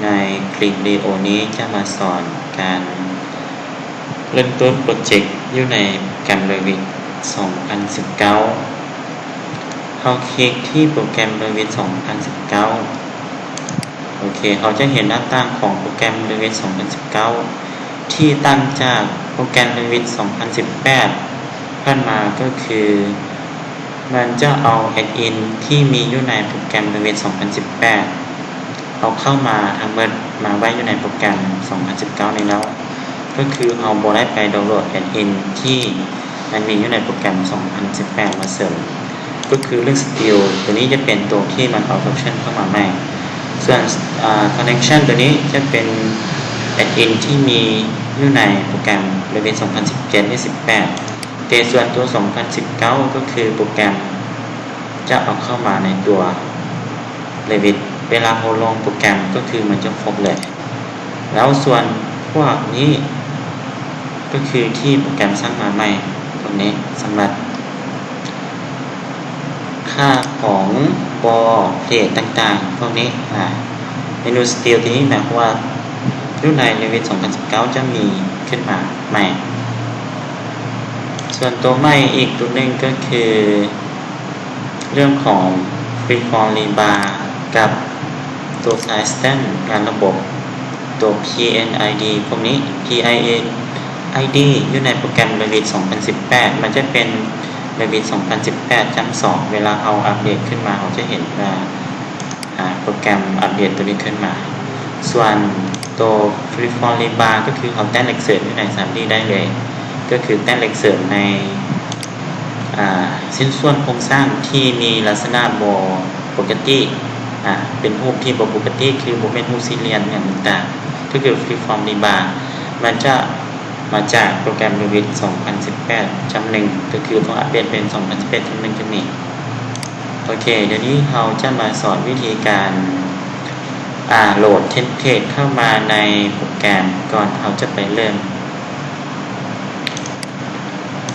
ໃນຄລິບວິດີໂອນີ້ຈະມາສອນການເລີ່ມຕົ້ນໂປຣເຈັກຢູ່ໃນໂປຣແກຣມ Revit ສອງພັນສິບເກົ້າ. ເຮົາຄລິກທີ່ໂປຣແກຣມ Revit ສອງພັນສິບເກົ້າ. ໂອເຄ ເຮົາຈະເຫັນໜ້າຕ່າງຂອງໂປຣແກຣມ Revit ສອງພັນສິບເກົ້າ ທີ່ຕ່າງຈາກໂປຣແກຣມ Revit ສອງພັນສິບແປດຜ່ານມາ ກໍຄື ມັນຈະເອົາແອັດອິນທີ່ມີຢູ່ໃນໂປຣແກຣມ Revit ສອງພັນສິບແປດ ເອົາເຂົ້າມາທັງໝົດ ມາໄວ້ຢູ່ໃນໂປຣແກຣມ ສອງພັນສິບເກົ້ານີ້ແລ້ວ. ກໍຄືເຮົາບໍ່ໄດ້ໄປດາວໂຫຼດແອັດອິນທີ່ມັນມີຢູ່ໃນໂປຣແກຣມ ສອງພັນສິບແປດ ມາເສີມ. ກໍຄືເລື່ອງ Style ຕົວນີ້ຈະເປັນຕົວທີ່ມັນເອົາ function ເຂົ້າມາໃໝ່. ສ່ວນ ອາ Connection ຕົວນີ້ຈະເປັນແອັດອິນທີ່ມີຢູ່ໃນໂປຣແກຣມ Revit ສອງພັນສິບເຈັດ ຫຼື ສິບແປດ. ແຕ່ສ່ວນຕົວ ສອງພັນສິບເກົ້າ ກໍຄືໂປຣແກຣມຈະເອົາເຂົ້າມາໃນຕົວ Revit ເວລາເຮົາລົງໂປຣແກຣມ ກໍຄືມັນຈະຄົບເລີຍ. ແລ້ວສ່ວນພວກນີ້ ກໍຄືທີ່ໂປຣແກຣມສ້າງມາໃໝ່ ພວກນີ້ສຳລັບຄ່າຂອງ Ball Plate ຕ່າງໆ ພວກນີ້ ອາ ເມນູ Style ທີ່ນີ້ໝາຍຄວາມວ່າຢູ່ໃນ Revit ສອງພັນສິບເກົ້າ ຈະມີຂຶ້ນມາໃໝ່. ສ່ວນຕົວໃໝ່ອີກຕົວໜຶ່ງກໍຄືເລື່ອງຂອງ Freeform Rebar ກັບຕົວ Side Stamp ງານລະບົບ ຕົວ PNID ພວກນີ້ PINID ຢູ່ໃນໂປຣແກຣມ Revit ສອງພັນສິບແປດ ມັນຈະເປັນ Revit ສອງພັນສິບແປດ ຈ້ຳສອງ ເວລາເຮົາອັບເດດຂຶ້ນມາ ເຮົາຈະເຫັນວ່າ ອາ ໂປຣແກຣມອັບເດດຕົວນີ້ຂຶ້ນມາ. ສ່ວນໂຕ Freeform Rebar ກໍຄືເຮົາແຕ້ມເຫຼັກເສີມຢູ່ໃນ ສາມດີ ໄດ້ເລີຍ ກໍຄືແຕ້ມເຫຼັກເສີມໃນ ອາ ຊິ້ນສ່ວນໂຄງສ້າງທີ່ມີລັກສະນະບໍ່ປົກກະຕິ ອາ ເປັນຮູບທີ່ບໍ່ປົກກະຕິ ຄືບໍ່ແມ່ນຮູບສີ່ຫຼ່ຽມຫຍັງຕ່າງໆ ກໍຄື Freeform Rebar ມັນຈະມາຈາກໂປຣແກຣມ Revit ສອງພັນສິບແປດ ຈ້ຳໜຶ່ງ ກໍຄືຕ້ອງອັບເດດເປັນ ສອງພັນສິບແປດ ຈ້ຳໜຶ່ງ ຈ້ຳນີ້. ໂອເຄ ດຽວນີ້ເຮົາຈະມາສອນວິທີການ ອາ ໂຫຼດເທັມເພລດເຂົ້າມາໃນໂປຣແກຣມ ກ່ອນເຮົາຈະໄປເລີ່ມ.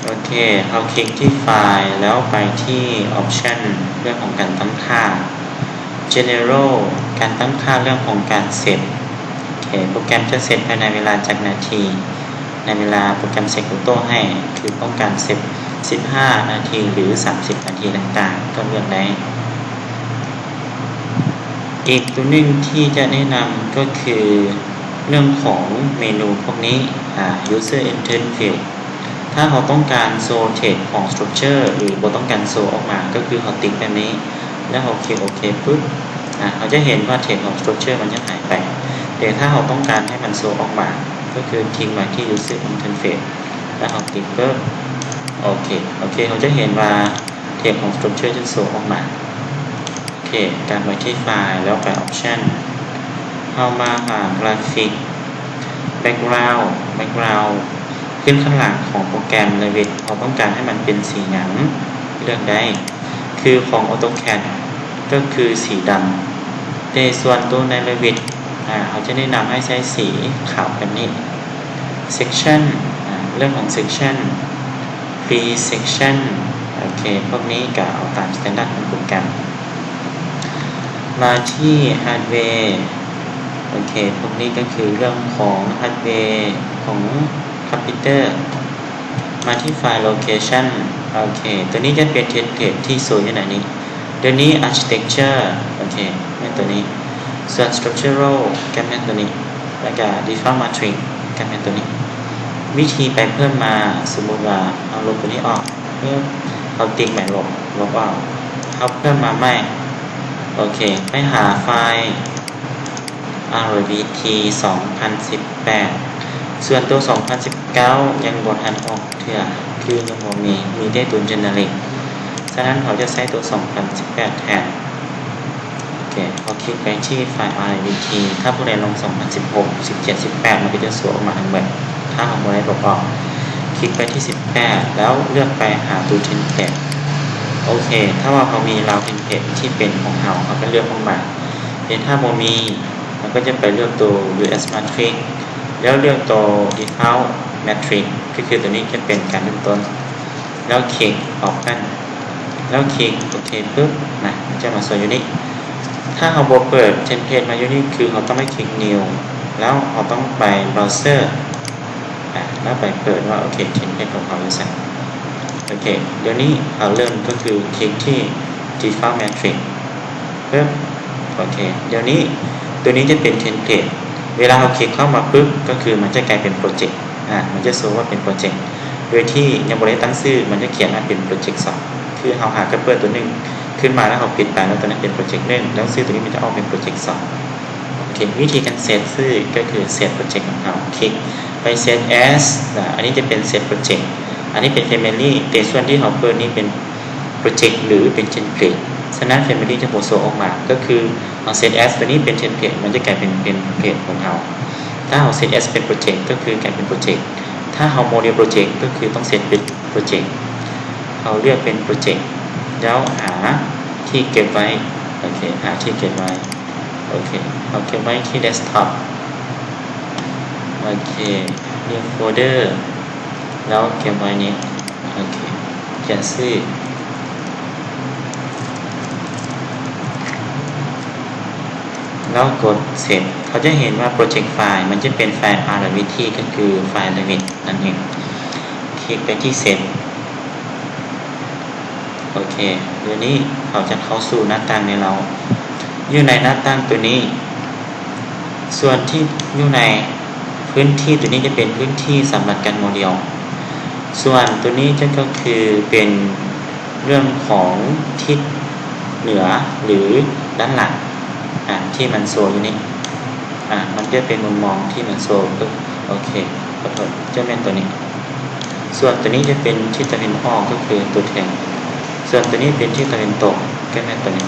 ໂອເຄ ເຮົາຄລິກທີ່ File ແລ້ວໄປທີ່ Option ເລື່ອງຂອງການຕັ້ງຄ່າ General ການຕັ້ງຄ່າເລື່ອງຂອງການເຊັດ. ໂອເຄ ໂປຣແກຣມຈະເຊັດພາຍໃນເວລາຈັກນາທີ ໃນເວລາໂປຣແກຣມເຊັດອອໂຕ້ໃຫ້ ຄືຕ້ອງການເຊັດສິບຫ້ານາທີ ຫຼື ສາມສິບນາທີຕ່າງໆ ກໍເລືອກໄດ້. ອີກຕົວໜຶ່ງທີ່ຈະແນະນຳກໍຄືເລື່ອງຂອງເມນູພວກນີ້ ອາ User Interface. ຖ້າເຮົາຕ້ອງການໂຊເທັກຂອງ Structure ຫຼື ບໍ່ຕ້ອງການໂຊອອກມາ ກໍຄືເຮົາຕິກແບບນີ້ ແລ້ວເຮົາຄລິກໂອເຄປຶບ ອາ ເຮົາຈະເຫັນວ່າເທັກຂອງ Structure ມັນຈະຫາຍໄປ. ແຕ່ຖ້າເຮົາຕ້ອງການໃຫ້ມັນໂຊອອກມາ ກໍຄືຄລິກມາທີ່ User Interface ແລ້ວເຮົາຕິກປຶບ ໂອເຄ ໂອເຄ ເຮົາຈະເຫັນວ່າເທັກຂອງ Structure ຈະໂຊອອກມາ. ໂອເຄ ກັບໄປທີ່ File ແລ້ວໄປ Option ເຮົາມາຫາ Graphic Background Background ຂຶ້ນຂ້າງຫຼັງຂອງໂປຣແກຣມ Revit ເຮົາຕ້ອງການໃຫ້ມັນເປັນສີຫຍັງ ເລືອກໄດ້ ຄືຂອງ AutoCAD ກໍຄືສີດຳ ແຕ່ສ່ວນຕົວໃນ Revit ອາ ເຮົາຈະແນະນຳໃຫ້ໃຊ້ສີຂາວແບບນີ້. Section ອາ ເລື່ອງຂອງ Section Free Section ໂອເຄ ພວກນີ້ກໍເອົາຕາມ Standard ຂອງໂປຣແກຣມ. ມາທີ່ Hardware ໂອເຄ ພວກນີ້ກໍຄືເລື່ອງຂອງ Hardware ຂອງຄອມພິວເຕີ. ມາທີ່ File Location ໂອເຄ ຕົວນີ້ຈະເປັນ Template ທີ່ໂຊຢູ່ໃນນີ້. ຕົວນີ້ Architecture ໂອເຄ ແມ່ນຕົວນີ້. ສ່ວນ Structural ກໍແມ່ນຕົວນີ້ ແລ້ວກໍ Default Matrix ກໍແມ່ນຕົວນີ້. ວິທີໄປເພີ່ມມາ ສົມມຸດວ່າເຮົາລົບຕົວນີ້ອອກ ເຮົາຕິກໝາຍລົບ ລົບອອກ ເຮົາເພີ່ມມາໃໝ່. ໂອເຄ ໄປຫາໄຟລ໌ RVT ສອງພັນສິບແປດ ສ່ວນຕົວ ສອງພັນສິບເກົ້າ ຍັງບໍ່ທັນອອກເທື່ອ ຄືຍັງບໍ່ມີ ມີແຕ່ຕົວ Generic. ສະນັ້ນເຮົາຈະໃຊ້ຕົວ ສອງພັນສິບແປດ ແທນ. ໂອເຄ ເຮົາຄລິກໄປທີ່ໄຟລ໌ RVT ຖ້າຜູ້ໃດລົງ ສອງພັນສິບຫົກ ສິບເຈັດ ສິບແປດ ມັນກໍຈະໂຊອອກມາທັງໝົດ ຖ້າເຮົາບໍ່ໄດ້ລົບອອກ. ຄລິກໄປທີ່ ສິບແປດ ແລ້ວເລືອກໄປຫາຕົວ Template. ໂອເຄ ຖ້າວ່າເຮົາມີລາວ Template ທີ່ເປັນຂອງເຮົາ ເຮົາກໍເລືອກອອກມາ. ແຕ່ຖ້າບໍ່ມີ ເຮົາກໍຈະໄປເລືອກຕົວ US Matrix ແລ້ວເລືອກຕົວ Default Matrix ກໍຄືຕົວນີ້ຈະເປັນການເລີ່ມຕົ້ນ ແລ້ວຄລິກ Open ແລ້ວຄລິກໂອເຄປຶບ ນະ ມັນຈະມາໂຊຢູ່ນີ້. ຖ້າເຮົາບໍ່ເປີດເທມເພລດມາຢູ່ນີ້ ຄືເຮົາຕ້ອງໄປຄລິກ New ແລ້ວເຮົາຕ້ອງໄປ Browser ອາ ແລ້ວໄປເປີດວ່າ ໂອເຄ ເທມເພລດຂອງເຮົາຢູ່ໃສ. ໂອເຄ ດຽວນີ້ເຮົາເລີ່ມກໍຄືຄລິກທີ່ Default Matrix ປຶບ ໂອເຄ ດຽວນີ້ ຕົວນີ້ຈະເປັນເທມເພລດ ເວລາເຮົາຄລິກເຂົ້າມາປຶບ ກໍຄືມັນຈະກາຍເປັນໂປຣເຈັກ ອາ ມັນຈະໂຊວ່າເປັນໂປຣເຈັກ ໂດຍທີ່ຍັງບໍ່ໄດ້ຕັ້ງຊື່ ມັນຈະຂຽນວ່າເປັນໂປຣເຈັກສອງ ຄືເຮົາຫາກະເປີດຕົວໜຶ່ງຂຶ້ນມາ ແລ້ວເຮົາປິດໄປ ແລ້ວຕົວນັ້ນເປັນໂປຣເຈັກໜຶ່ງ ແລ້ວຊື່ຕົວນີ້ມັນຈະອອກເປັນໂປຣເຈັກສອງ. ໂອເຄ ວິທີການເຊບຊື່ກໍຄືເຊບໂປຣເຈັກຂອງເຮົາ ຄລິກໄປ Save As ອາ ອັນນີ້ຈະເປັນເຊບໂປຣເຈັກ ອັນນີ້ເປັນ Family ແຕ່ສ່ວນທີ່ເຮົາເປີດນີ້ເປັນໂປຣເຈັກ ຫຼື ເປັນເທມເພລດ ສະນັ້ນ Family ຈະບໍ່ໂຊອອກມາ ກໍຄືເຮົາ Save As ຕົວນີ້ເປັນເທມເພລດ ມັນຈະກາຍເປັນເທມເພລດຂອງເຮົາ. ຖ້າເຮົາ Save As ເປັນໂປຣເຈັກ ກໍຄືກາຍເປັນໂປຣເຈັກ ຖ້າເຮົາ Model Project ກໍຄືຕ້ອງ Save ເປັນໂປຣເຈັກ ເຮົາເລືອກເປັນໂປຣເຈັກ ແລ້ວຫາທີ່ເກັບໄວ້ ໂອເຄ ຫາທີ່ເກັບໄວ້ ໂອເຄ ເຮົາເກັບໄວ້ທີ່ Desktop ໂອເຄ New Folder ແລ້ວເກັບໄວ້ນີ້ ໂອເຄ ຂຽນຊື່ ແລ້ວກົດ Save ເຮົາຈະເຫັນວ່າໂປຣເຈັກໄຟລ໌ ມັນຈະເປັນໄຟລ໌ Revit ກໍຄືໄຟລ໌ Revit ນັ້ນເອງ ຄລິກໄປທີ່ Save ໂອເຄ ດຽວນີ້ເຮົາຈະເຂົ້າສູ່ໜ້າຕ່າງນີ້ແລ້ວ ຢູ່ໃນໜ້າຕ່າງຕົວນີ້ ສ່ວນທີ່ຢູ່ໃນພື້ນທີ່ຕົວນີ້ຈະເປັນພື້ນທີ່ສຳລັບການໂມເດວ ສ່ວນຕົວນີ້ຈະກໍຄືເປັນເລື່ອງຂອງທິດເໜືອ ຫຼື ດ້ານຫຼັງ ອາ ທີ່ມັນໂຊຢູ່ນີ້ ອາ ມັນຈະເປັນມຸມມອງທີ່ມັນໂຊ ໂອເຄ ຂໍໂທດ ຈະແມ່ນຕົວນີ້ ສ່ວນຕົວນີ້ຈະເປັນທິດຕາເວັນອອກ ກໍຄືຕົວເທິງ ສ່ວນຕົວນີ້ເປັນທິດຕາເວັນຕົກ ກໍແມ່ນຕົວນີ້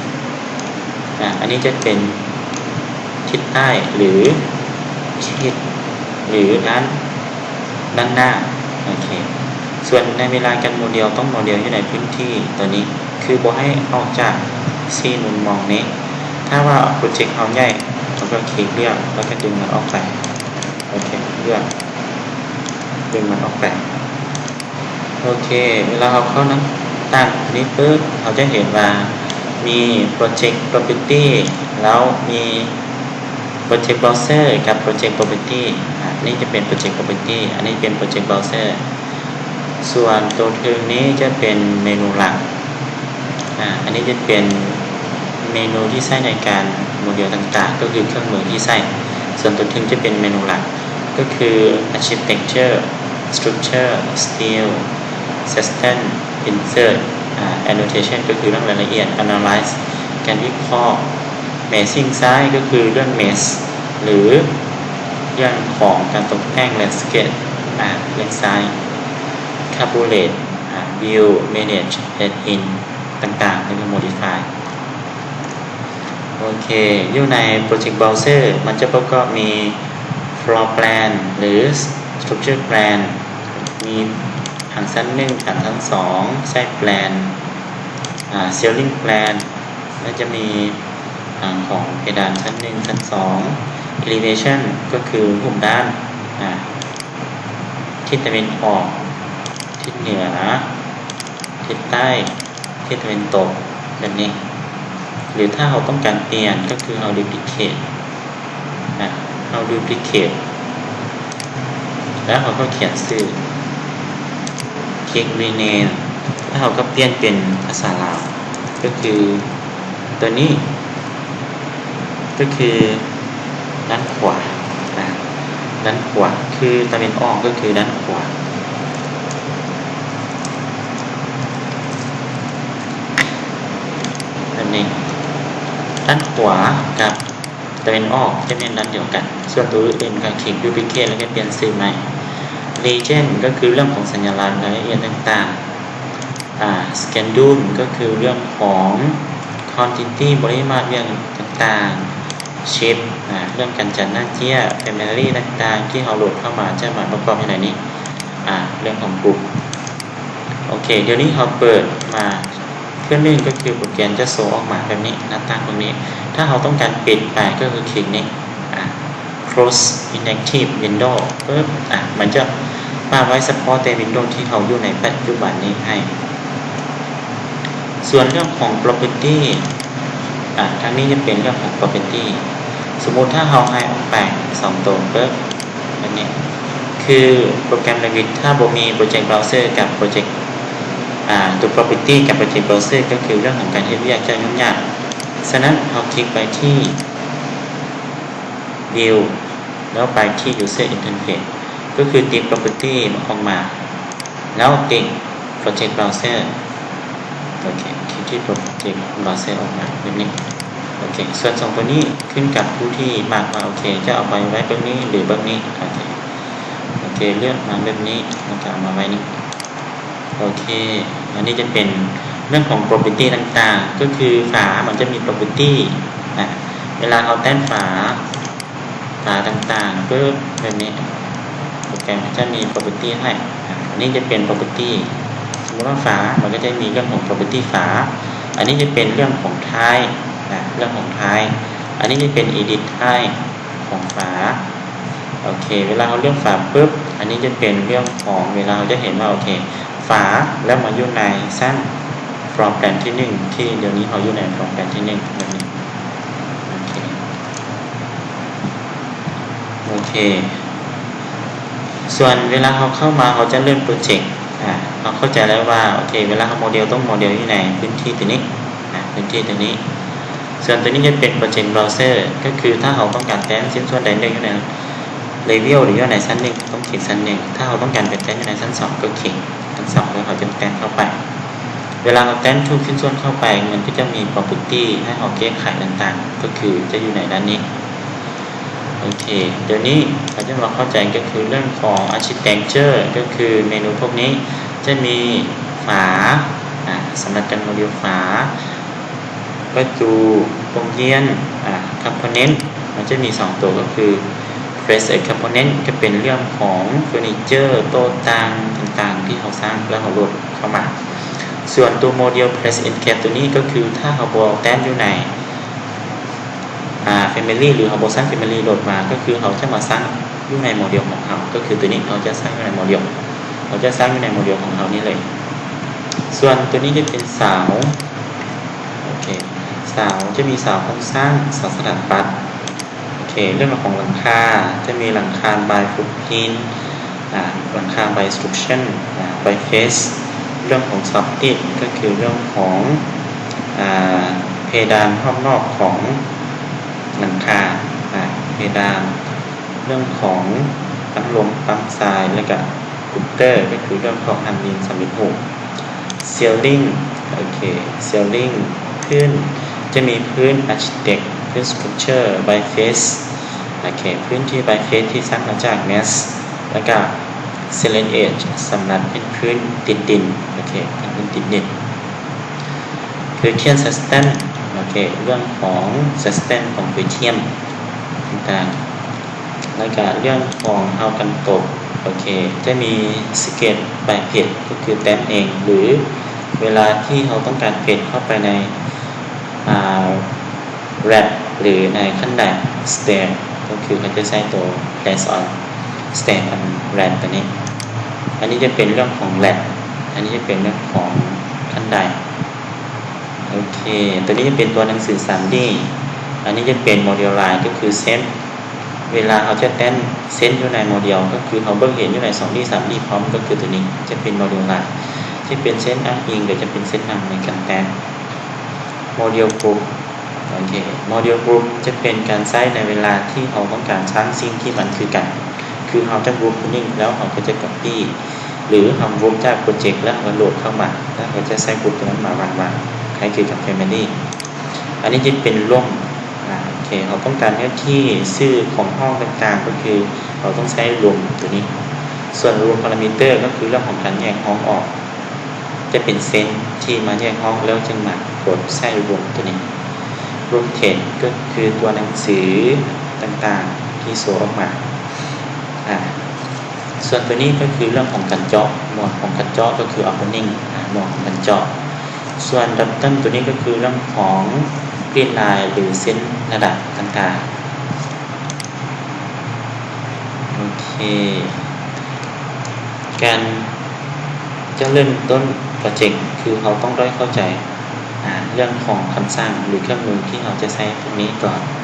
ອາ ອັນນີ້ຈະເປັນທິດໃຕ້ ຫຼື ທິດ ຫຼື ດ້ານ ດ້ານໜ້າ ໂອເຄ ສ່ວນໃນເວລາການໂມເດວ ຕ້ອງໂມເດວຢູ່ໃນພື້ນທີ່ຕົວນີ້ ຄືບໍ່ໃຫ້ອອກຈາກສີ່ມຸມມອງນີ້ ຖ້າວ່າໂປຣເຈັກເຮົາໃຫຍ່ ເຮົາກໍຄລິກເລືອກ ແລ້ວກໍດຶງມັນອອກໄປ ໂອເຄ ເລືອກ ດຶງມັນອອກໄປ ໂອເຄ ເວລາເຮົາເຂົ້າໜ້າຕ່າງນີ້ປຶບ ເຮົາຈະເຫັນວ່າມີ Project Property ແລ້ວມີ Project Browser ກັບ Project Property ອາ ນີ້ຈະເປັນ Project Property ອັນນີ້ເປັນ Project Browser ສ່ວນໂຕເທິງນີ້ຈະເປັນເມນູຫຼັກ ອາ ອັນນີ້ຈະເປັນເມນູທີ່ໃຊ້ໃນການໂມເດວຕ່າງໆ ກໍຄືເຄື່ອງມືທີ່ໃຊ້ ສ່ວນຕົວເທິງຈະເປັນເມນູຫຼັກ ກໍຄື Architecture Structure Steel System Insert ອາ Annotation ກໍຄືເລື່ອງລາຍລະອຽດ Analyze ການວິເຄາະ Mesh Design ກໍຄືເລື່ອງ Mesh ຫຼື ເລື່ອງຂອງການຕົກແຕ່ງ Landscape ອາ ເລື່ອງ Design Calculate ອາ Build Manage Edit ຕ່າງໆ ຫຼື Modify ໂອເຄ ຢູ່ໃນ Project Browser ມັນຈະປະກອບມີ Floor Plan ຫຼື Structure Plan ມີຜັງຊັ້ນໜຶ່ງ ຜັງຊັ້ນສອງ Side Plan ອາ Ceiling Plan ແລະ ຈະມີຜັງຂອງເພດານຊັ້ນໜຶ່ງ ຊັ້ນສອງ Elevation ກໍຄືຮູບດ້ານ ອາ ທິດຕາເວັນອອກ ທິດເໜືອ ທິດໃຕ້ ທິດຕາເວັນຕົກ ແບບນີ້ ຫຼື ຖ້າເຮົາຕ້ອງການປ່ຽນ ກໍຄືເຮົາ Duplicate ອາ ເຮົາ Duplicate ແລ້ວເຮົາກໍຂຽນຊື່ ຄລິກ Rename ແລ້ວເຮົາກໍປ່ຽນເປັນພາສາລາວ ກໍຄື ຕົວນີ້ກໍຄືດ້ານຂວາ ອາ ດ້ານຂວາ ຄືຕາເວັນອອກກໍຄືດ້ານຂວາ ແບບນີ້ ດ້ານຂວາກັບຕາເວັນອອກຈະແມ່ນດ້ານດຽວກັນ ສ່ວນຕົວອື່ນກໍຄລິກ Duplicate ແລ້ວກໍປ່ຽນຊື່ໃໝ່ Legend ກໍຄືເລື່ອງຂອງສັນຍາລັກ ລາຍລະອຽດຕ່າງໆ ອາ Schedule ກໍຄືເລື່ອງຂອງ Quantity ປະລິມານວຽກຕ່າງໆ Shift ອາ ເລື່ອງການຈັດໜ້າເຈ້ຍ Family ຕ່າງໆ ທີ່ເຮົາໂຫຼດເຂົ້າມາຈະມາປະກອບຢູ່ໃນນີ້ ອາ ເລື່ອງຂອງ Group ໂອເຄ ດຽວນີ້ເຮົາເປີດມາ ເທື່ອໜຶ່ງກໍຄືໂປຣແກຣມຈະໂຊອອກມາແບບນີ້ ໜ້າຕ່າງພວກນີ້ ຖ້າເຮົາຕ້ອງການປິດໄປກໍຄືຄລິກນີ້ ອາ Close Inactive Window ປຶບ ອາ ມັນຈະປະໄວ້ສະເພາະແຕ່ Window ທີ່ເຮົາຢູ່ໃນປັດຈຸບັນນີ້ໃຫ້ ສ່ວນເລື່ອງຂອງ Property ອາ ທາງນີ້ຈະເປັນເລື່ອງຂອງ property ສົມມຸດຖ້າເຮົາໃຫ້ອອກໄປສອງໂຕເປີບ ແບບນີ້ ຄືໂປຣແກຣມ Revit ຖ້າບໍ່ມີ Project Browser ກັບ Project ອາ ຕົວ property ກັບ Project Browser ກໍຄືເລື່ອງຂອງການເຮັດວຽກຈະຫຍຸ້ງຍາກ. ສະນັ້ນເຮົາຄລິກໄປທີ່ View ແລ້ວໄປທີ່ User Interface ກໍຄືຕິດ property ອອກມາ ແລ້ວຕິດ Project Browser ໂອເຄ ຄລິກທີ່ Project Browser ອອກມາແບບນີ້. ໂອເຄ ສ່ວນສອງຕົວນີ້ຂຶ້ນກັບຜູ້ທີ່ມັກວ່າ ໂອເຄ ຈະເອົາໄປໄວ້ເບື້ອງນີ້ ຫຼື ເບື້ອງນີ້. ໂອເຄ ໂອເຄ ເລືອກມາແບບນີ້ ແລ້ວກໍເອົາມາໄວ້ນີ້. ໂອເຄ ອັນນີ້ຈະເປັນເລື່ອງຂອງ property ຕ່າງໆ ກໍຄືຝາມັນຈະມີ property ນະ ເວລາເຮົາແຕ້ມຝາ ຝາຕ່າງໆ ປຶບ ແບບນີ້ ໂປຣແກຣມຈະມີ property ໃຫ້. ອາ ອັນນີ້ຈະເປັນ property ສົມມຸດວ່າຝາ ມັນກໍຈະມີເລື່ອງຂອງ property ຝາ. ອັນນີ້ຈະເປັນເລື່ອງຂອງ type ນະ ເລື່ອງຂອງ type. ອັນນີ້ຈະເປັນ edit type ຂອງຝາ. ໂອເຄ ເວລາເຮົາເລືອກຝາປຶບ ອັນນີ້ຈະເປັນເລື່ອງຂອງ ເວລາເຮົາຈະເຫັນວ່າ ໂອເຄ ຝາ ແລ້ວມາຢູ່ໃນຊັ້ນ floor plan ທີໜຶ່ງ ທີ່ດຽວນີ້ເຮົາຢູ່ໃນ floor plan ທີໜຶ່ງ ແບບນີ້. ໂອເຄ ໂອເຄ ສ່ວນເວລາເຮົາເຂົ້າມາ ເຮົາຈະເລີ່ມໂປຣເຈັກ ອາ ເຮົາເຂົ້າໃຈແລ້ວວ່າ ໂອເຄ ເວລາເຮົາໂມເດວ ຕ້ອງໂມເດວຢູ່ໃນພື້ນທີ່ຕົວນີ້ ອາ ພື້ນທີ່ຕົວນີ້. ສ່ວນຕົວນີ້ຈະເປັນ Project Browser ກໍຄືຖ້າເຮົາຕ້ອງການແຕ້ມຊິ້ນສ່ວນໃດໜຶ່ງຢູ່ໃນ level ຫຼື ຢູ່ໃນຊັ້ນໜຶ່ງ ຕ້ອງຄລິກຊັ້ນໜຶ່ງ. ຖ້າເຮົາຕ້ອງການໄປແຕ້ມຢູ່ໃນຊັ້ນສອງ ກໍຄລິກຊັ້ນສອງ ແລ້ວເຮົາຈະແຕ້ມເຂົ້າໄປ. ເວລາເຮົາແຕ້ມທຸກຊິ້ນສ່ວນເຂົ້າໄປ ມັນກໍຈະມີ property ໃຫ້ເຮົາແກ້ໄຂຕ່າງໆ ກໍຄືຈະຢູ່ໃນດ້ານນີ້. ໂອເຄ ດຽວນີ້ເຮົາຈະມາເຂົ້າໃຈກໍຄືເລື່ອງຂອງ architecture ກໍຄືເມນູພວກນີ້ຈະມີຝາ ອາ ສຳລັບການໂມເດວຝາ ປະຕູ ໂຮງຮຽນ ອາ component ມັນຈະມີສອງໂຕ ກໍຄື place a component ກໍເປັນເລື່ອງຂອງເຟີນີເຈີ ໂຕະຕັ່ງຕ່າງໆ ທີ່ເຮົາສ້າງແລ້ວເຮົາໂຫຼດເຂົ້າມາ. ສ່ວນຕົວໂມເດວ place in gap ຕົວນີ້ກໍຄືຖ້າເຮົາບໍ່ແຕ້ມຢູ່ໃນ ອາ family ຫຼື ເຮົາບໍ່ສ້າງ family ໂຫຼດມາ ກໍຄືເຮົາຈະມາສ້າງຢູ່ໃນໂມເດວຂອງເຮົາ ກໍຄືຕົວນີ້ເຮົາຈະສ້າງຢູ່ໃນໂມເດວ ເຮົາຈະສ້າງຢູ່ໃນໂມເດວຂອງເຮົານີ້ເລີຍ. ສ່ວນຕົວນີ້ຈະເປັນເສົາ ໂອເຄ ເສົາ ຈະມີເສົາໂຄງສ້າງ ເສົາສະຖາປັດ. ໂອເຄ ເລື່ອງຂອງຫຼັງຄາ ຈະມີຫຼັງຄາ by footprint ອາ ຫຼັງຄາ by structure ອາ by face ເລື່ອງຂອງ soffit ກໍຄືເລື່ອງຂອງ ອາ ເພດານຮອບນອກຂອງຫຼັງຄາ ອາ ເພດານ ເລື່ອງຂອງປ້ຳລົມ ປ້ຳຊາຍ ແລ້ວກະ gutter ກໍຄືເລື່ອງຂອງຫ້າມດິນສຳເລັດຮູບ. ceiling ໂອເຄ ceiling ພື້ນ ຈະມີພື້ນ architect ພື້ນ structure by face ໂອເຄ ພື້ນທີ່ by face ທີ່ສ້າງມາຈາກ mass ແລ້ວກະ ceiling edge ສຳລັບເປັນພື້ນຕິດດິນ ໂອເຄ ເປັນພື້ນຕິດດິນ. gradient system ໂອເຄ ເລື່ອງຂອງ system ຂອງ gradient ຕ່າງໆ ແລ້ວກະເລື່ອງຂອງຮາວກັນຕົກ ໂອເຄ ຈະມີ sketch by paint ກໍຄືແຕ້ມເອງ ຫຼື ເວລາທີ່ເຮົາຕ້ອງການ paint ເຂົ້າໄປໃນ ອາ ramp ຫຼື ໃນຂັ້ນໄດ stair ກໍຄືເຂົາຈະໃຊ້ໂຕ place on stair on ramp ຕົວນີ້. ອັນນີ້ຈະເປັນເລື່ອງຂອງ ramp ອັນນີ້ຈະເປັນເລື່ອງຂອງຂັ້ນໄດ. ໂອເຄ ຕົວນີ້ຈະເປັນຕົວໜັງສືສາມດີ ອັນນີ້ຈະເປັນ model line ກໍຄືເສັ້ນ ເວລາເຮົາຈະແຕ້ມເສັ້ນຢູ່ໃນໂມເດວ ກໍຄືເຮົາເບິ່ງເຫັນຢູ່ໃນສອງດີ ສາມດີພ້ອມ ກໍຄືຕົວນີ້ຈະເປັນ model line ຈະເປັນເສັ້ນອ້າງອີງ ຫຼື ຈະເປັນເສັ້ນນຳໃນການແຕ້ມ. model group ໂອເຄ model group ຈະເປັນການໃຊ້ໃນເວລາທີ່ເຮົາຕ້ອງການສ້າງສິ່ງທີ່ມັນຄືກັນ ຄືເຮົາຈະ group ຕົວນີ້ ແລ້ວເຮົາກໍຈະ copy ຫຼື ເຮົາ group ຈາກ project ແລ້ວເຮົາໂຫຼດເຂົ້າມາ ແລ້ວເຮົາຈະໃຊ້ group ຕົວນັ້ນມາວາງໆ ຄ້າຍຄືກັບ family. ອັນນີ້ຈະເປັນ room ອາ ໂອເຄ ເຮົາຕ້ອງການເນື້ອທີ່ ຊື່ຂອງຫ້ອງຕ່າງໆ ກໍຄືເຮົາຕ້ອງໃຊ້ room ຕົວນີ້. ສ່ວນ room parameter ກໍຄືເລື່ອງຂອງການແຍກຫ້ອງອອກ ຈະເປັນເສັ້ນທີ່ມາແຍກຫ້ອງ ແລ້ວຈຶ່ງມາກົດໃສ່ room ຕົວນີ້. room text ກໍຄືຕົວໜັງສືຕ່າງໆ ທີ່ໂຊອອກມາ. ອາ ສ່ວນຕົວນີ້ກໍຄືເລື່ອງຂອງການເຈາະ ໝວດຂອງການເຈາະກໍຄື opening ອາ ໝວດຂອງການເຈາະ. ສ່ວນ bottom ຕົວນີ້ກໍຄືເລື່ອງຂອງ grid line ຫຼື ເສັ້ນລະດັບຕ່າງໆ. ໂອເຄ ການຈະເລີ່ມຕົ້ນໂປຣເຈັກ ຄືເຮົາຕ້ອງໄດ້ເຂົ້າໃຈ ເລື່ອງຂອງຄຳສັ່ງ ຫຼື ເຄື່ອງມືທີ່ເຮົາຈະໃຊ້ພວກນີ້ກ່ອນ.